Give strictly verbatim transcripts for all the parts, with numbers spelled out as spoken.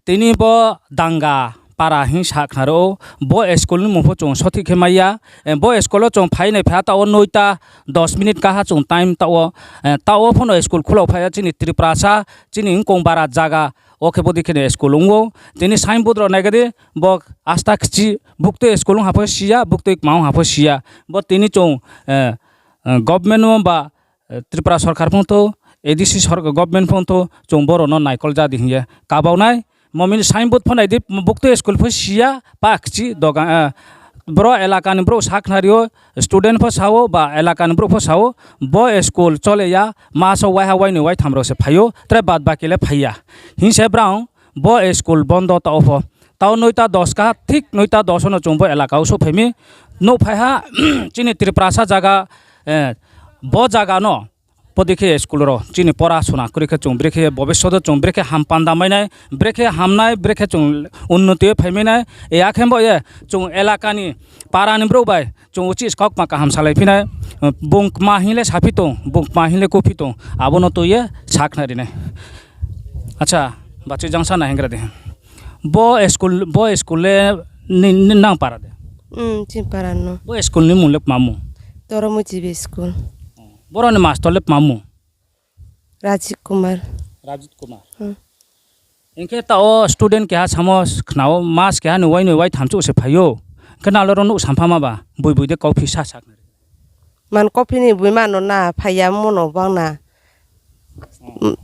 Tini bo Danga para hing sa khnari ou, bo school ni mmung pho chung sothih khe mai ya. Bo school wo chung phai nai phai ha taoh wo noita dos minute kaha chung time taoh wo, taoh wo pho no school khulao phai ya chini Tiprasa, chini mkong bara zaga wo khe bodei khe ni school ong ou. Tini signboard rao nai khe di, bo asta kchi, buktui school ong ha pho si ya, buktui kma ong ha pho si ya. Bo tini chung government wo ba Tripura sorkar phung thou, ADC government phung thou, chung boro no naikol ja di hing ye kabau nai. Mo mini signboard pho nai di, buktui school pho si ya, pa kchi dogan, boro elaka ni brouh sa khnari ou, student pho sa ou, ba elaka ni brouh pho sa ou, bo school chole ya, mas wo waiha wainoi waitham rao se phai ou, tre bad baki le phai ya. Hing se brao bo school bondo taoh wo pho. Taoh noita dos kaha, thik noita dos wo no chung bo elaka wo souhphai mi. Nouhphai ha, chini Tiprasa zaga, bo zaga no, bodei khe school rao chini pora sona kri khe chung brekhe bobisot wo chung brekhe ham panda mai nai, brekhe ham nai, brekhe chung unnoti ye phai mai nai. Akhe bo ye chung elaka ni, para ni brouh bai chung uchih kaukma kaham salai phi nai. Bung kma hing le saphi tong, bung kma hing le kuphi tong, abo no tui ye sa khnari nai. Acha, bachoi jangsa na hinggra di. Bo school le nang para de? Chini para no. Bo school ni mmung le kma mmung? Toromoi GB school. Boro ni mastor le kma mmung? Rajit Kumar. Rajit Kumar. Hing khe taoh wo student keha samo khna ou, mas keha ni wainoi waitham chouh se phai ou. Hing khe nang le ro nouh sampha ma ba, boi boi de kauphi sa sa khnari. Man kauphi ni boi ma no na phai ya mo no bang na.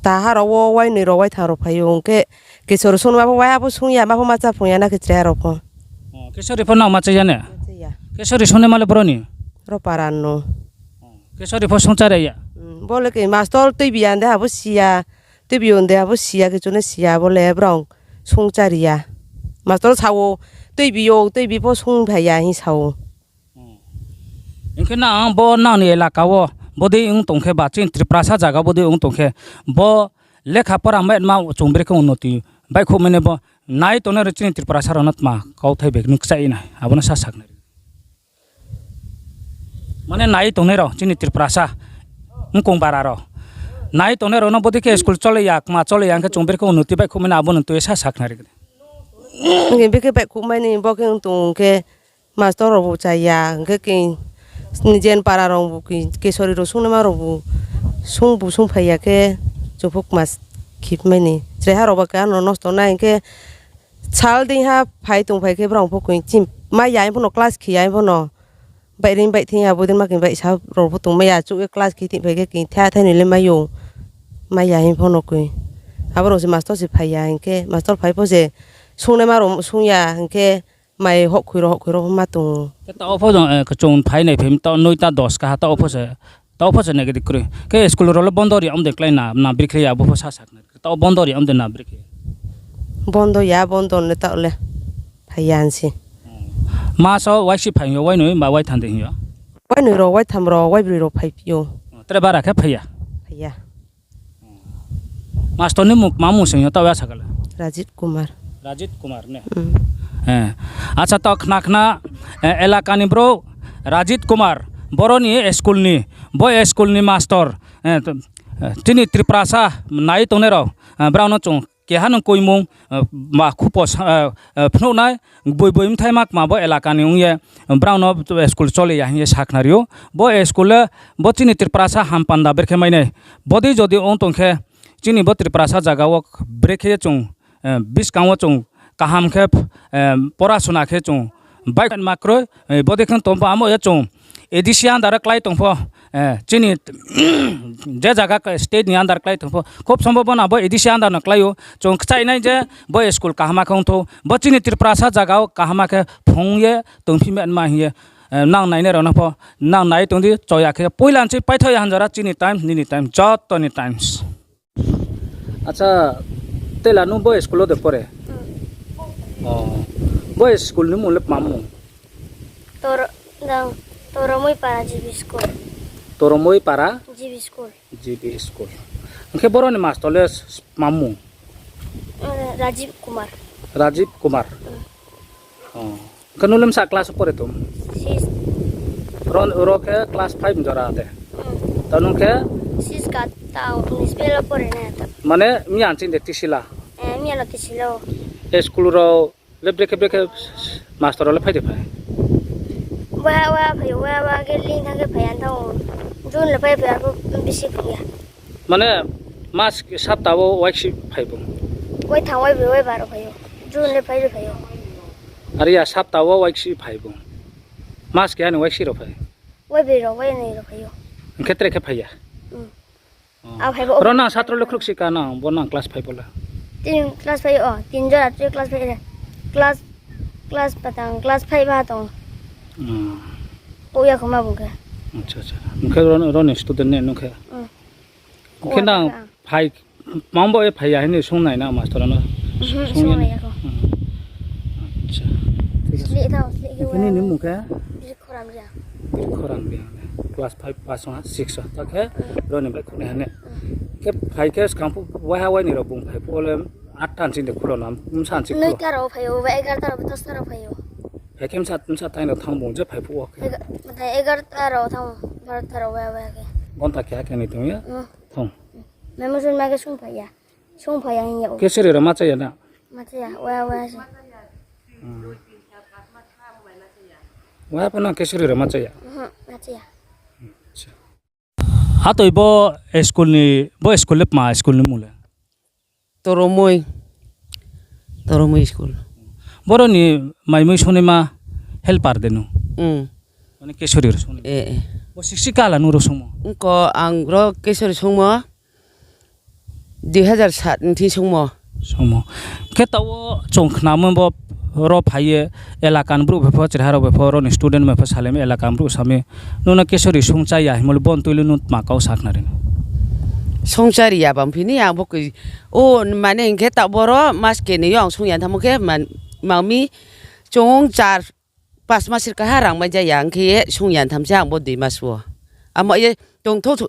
Taha rao wo wainoi rao waitham rao phai ou, hing khe Kesori sung ma pho waiha pho sung ya, ma pho ma chá phung ya na khe chrai ha rao pho. Kesori pho nang ma chá ya ne? Kesori sung nai ma le boro ni? Ro para no. Kesori pho sung chári ya? Bo le khe mastor tuibi ya de ha bo si ya, tuibi yo de ha bo si ya, kechu no si ya, bo le brao sung chári ya. Mastor sa ou, tuibi yo, tuibi pho sung phai ya hing sa ou. Hing khe nang bo nang ni elaka wo bodei ong tong khe ba, chini Tiprasa zaga bodei ong tong khe, bo lekha pora maima chung brekhe unnoti baihkhouh mai nai bo, nai tongnai rao chini Tiprasa rao no tma kauthai bag nung kchaih nai, abo no sa sakhnari. Mane nai tongnai rao chini Tiprasa, mkong bara rao. Nai tongnai rao no bodei khe school chole ya, kma chole ya, hing khe chung brekhe unnoti baihkhouh mai nai, abo no tui ye sa sakhnari. Hing khe brekhe baihkhouh mai ni bo khe ong tong khe, mastor rao bu chá ya, hing khe khe nijen para rao bu khe, Kesori rao sung naima rao bu sung bu sung phai ya khe, chung pho kma khipmai ni. Chraiha rao ba khe ano nosto nai hing khe, sal dei ha phai tong phai khe brao pho khe chim mai ya hing pho no class khe ya hing pho no. Baihreing baihthing ya bodei ma khe baihsa rao pho tongmai ya, chouh ye class khe thing phai khe khe thai thai ni le mai ou. Mai ya hing pho no khe. Abo rao se mastor se phai ya hing khe, mastor phai pho se sung naima rao sung ya hing khe, mai hohkhoi rao hohkhoi rao pho ma tong ou. Khe taoh wo pho chung phai nai phai mi, taoh noita dos kaha, taoh wo pho se negative kroi. Khe school rao le bondo ri ya ong de klái na, na brekhe ya, abo pho sa sakhnari. Taoh bondo ri ya ong de na brekhe? Bondo ya, bondo le taoh le phai ya hing se. Mas wo waisi phai hing yo, wainoi ba waitham de hing yo? Wainoi rao, waitham rao, waibroi rao phaiphi ou. Tre bara khe phai ya? Phai ya. Mastor ni mmung kma mmung se hing yo taoh ya saka le? Rajit Kumar. Rajit Kumar ne? Acha, taoh khna khna, elaka ni brouh Rajit Kumar, boro ni school ni, bo school ni mastor, chini Tiprasa nai tongnai rao, brao no chung keha no koimung, ma khupo phnuh nai, boi boi bthai ma kma bo elaka ni ong ye, brao no school chole ya hing ye sakhnari ou. Bo school le, bo chini Tiprasa ham panda brekhe mai nai. Bodei jodi ong tong khe, chini bo Tiprasa zaga wo brekhe ye chung, buskang wo chung kaham khe, porasona khe chung baihma kroi, bodei khe tong pho amo ye chung ADC under wo klái tong pho, chini je zaga state ni under klái tong pho, khub sombo bo no abo ADC under no klái ou. Chung kchaih nai je bo school kaham khe ong thou, bo chini Tiprasa zaga wo kaham khe phrung ye tongphi ma hing ye, nang nainai rao no pho, nang nai tong di, choya khe poila nching paithaoh ya hanjara chini times, nini times, joto ni times. Acha, tela nung bo school wo de pore? Bo school ni mmung le kma mmung? Toromoi para GB school. Toromoi para? GB school. GB school. Hing khe boro ni mastor le kma mmung? Rajib Kumar. Rajib Kumar. Hing khe nung le bsa class wo pore tong? Ro khe class five jora de. Tao nung khe? Mane miya nching de tisila? Miya no tisila ou. School rao le brekhe brekhe master rao le phai de phai? Wa, wa phai ou, wa, wa khe ling thanng khe phai ya thanng ou. June le phai phai ya, arphuh bisi phai ya. Mane, mas sapta wo waiksi phai bung? Wai thang, wai bri, wai baro phai ou. June le phai ri phai ou. Are ya sapta wo waiksi phai bung? Mas keha ni waiksi rao phai? Wai bri rao, wai noi rao phai ou. Hing khe tre khe phai ya? Abo phai bo ro nang satro le khruhsi ka nang, bo nang class five wo le? Tin class five o, tin jora tre class five le. Class, class patang, class five ba tong. Kouh ya khoma bung khe. Acha, acha. Hing khe ro, ro ni student ne nung khe? Hing khe nang phai, mang bo ye phai ya hing ni sung nai na master no? Sung nai ya kho. Acha. Hing khe nini mmung khe? Bikhoram Reang. Class five pass ong ha, six o. Ta khe ro ni bai khruh nai ha ne? Khe phai khe skang phuh waiha waini rao bung phai phuh wo le atta ni ching de khulo na, bsa ni ching khulo? Noita rao phai ou, ba egarota rao, dosta rao phai ou. Phai khe bsa, bsa thaing rao thanng bung je phai phuh wo khe? Ega-, mane egarota rao thanng ou, barota rao waiha waiha khe. Gonta keha khe ni tong ye? Thanng. Memo sun ma khe sung phai ya. Sung phai ya hing ya ou. Kesuri rao ma chá ya na? Ma chá ya, waiha waiha se. Waiha pho nang kesuri rao ma chá ya? Ma chá ya. Atoi bo school ni, bo school le tma school ni mmung le? Toromoi. Toromoi school. Boro ni mai mui sungnaima helper de nung? Mane kesuri rao sungnaima? Bo siksi kala nung ro sungmo? Ongko ang ro kesuri sungmo. Dui hazar sat ni thing sungmo. Sungmo. Khe taoh wo chung khnamo bo ro phai ye elaka ni brouh bai pho, chrai ha rao bai pho, ro ni student bai pho salai mi, elaka ni brouh sa mi, nung no kesuri sungchá ya hingmo le bo ni tui le nung tma kau sa khna ri? Sungchá ri ya bang phi ni ang bo koi, o mane hing khe taoh boro mas kenoi yo ang sung ya thanngmo khe, mang mi chung char pas mas ri kaha rang mai ja ya, hing khe sung ya tham se ang bo dui mas wo. Amo ye tongthou,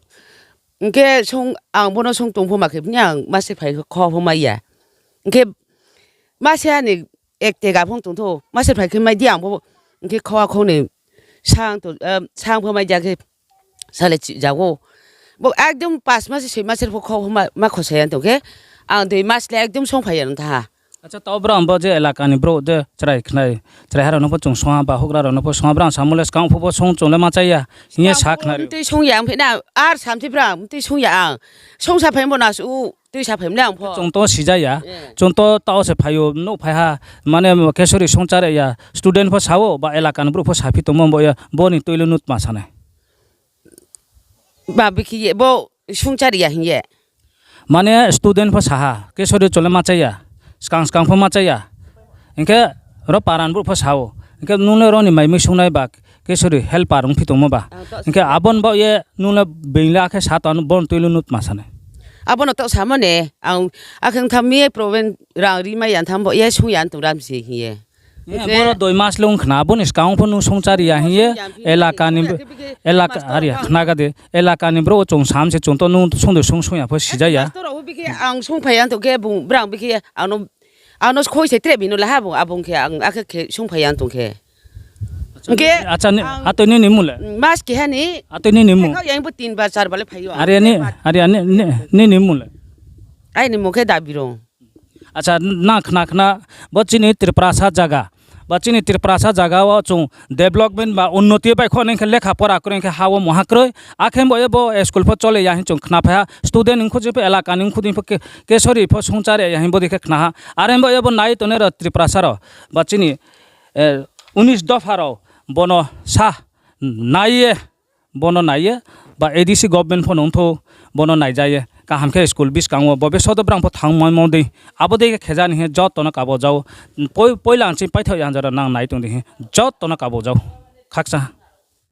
hing khe ang bo no sung tong pho ma khe, bini ang mas ri phai khe kho pho mai ya. Hing khe mas ri ha ni ek tega phung tongthou, mas ri phai khe mai di ang bo, hing khe kho a khou ni sang pho mai ja khe sale chih ja ou. Bo ekdom pas mas ri, soi mas ri pho kho pho ma, ma khosa ya tong khe, ang dui mas le ekdom sung phai ya no tha ha. Acha, taoh brang bo je elaka ni brouh de chrai khnai, chrai ha rao no pho chung sung ha, ba houhgra rao no pho sung ha, brang samo le skang phuh bo sung chung le ma chá ya hing ye sa khna ri. Mtui sung ya, ang phi na ar samthi brang, mtui sung ya ang. Sung sa phai bo na su, tui sa phai mle ang pho. Chung to sija ya, chung to taoh se phai ou, nouh phai ha, mane kesuri sungchá ri ya, student pho sa ou, ba elaka ni brouh pho saphi tongmo bo ye, bo ni tui le nung tma sa nai? Ba bikhe ye bo sungchá ri ya hing ye. Mane student pho sa ha, kesuri chung le ma chá ya, skang skang pho ma chá ya. Hing khe ro para ni brouh pho sa ou, hing khe nung le ro ni mai mui sungnai ba kesuri helper ongphi tongmo ba. Hing khe abo ni baoh ye nung le being le akhe sa tong, bo ni tui le nung tma sa nai? Abo no taoh samo ne, ang akhe ong tham mi problem rang ri mai ya tham bo ye sung ya tong ram se hing ye. Boro doi mas le ong khna, abo ni skang pho nung sungchá ri ya hing ye, elaka ni, elaka, are ya, khna ga de, elaka ni brouh chung sam se chung to nung sung de sung sung ya pho sija ya. Pastor rao bikhe ang sung phai ya tong khe, brang bikhe ang no khoi se tre bini la ha bung, abo ong khe ang akhe khe sung phai ya tong khe. Hing khe acha, atoi nini mmung le? Mas keha ni. Atoi nini mmung? Khaoh ya bo tin bar char bar le phai ou. Are ni, are ni, nini mmung le? Aini mmung khe Dabirong. Acha, nang khna khna, bo chini Tiprasa zaga, ba chini Tiprasa zaga wo chung development ba unnoti bai kho nai khe lekha pora kroi khe ha wo mungha kroi, akhe bo ye bo school pho chole ya hing chung khna phai ha, student ni ongkhu dei pho, elaka ni ongkhu dei pho, kesuri pho sungchá ri ya hing bodei khe khna ha, are bo ye bo nai tongnai rao Tiprasa rao, ba chini unis dopha rao, bono sa nai ye, bono nai ye, ba A D C government pho no ongthou, bono naija ye, kaham khe school buskang wo bo besodo brang pho thanngmaimo dei, abo dei khe kheja ni hing joto no kabo jao, poila nching paithaoh ya hanjara nang nai tong di hing joto no kabo jao, khakchang ha.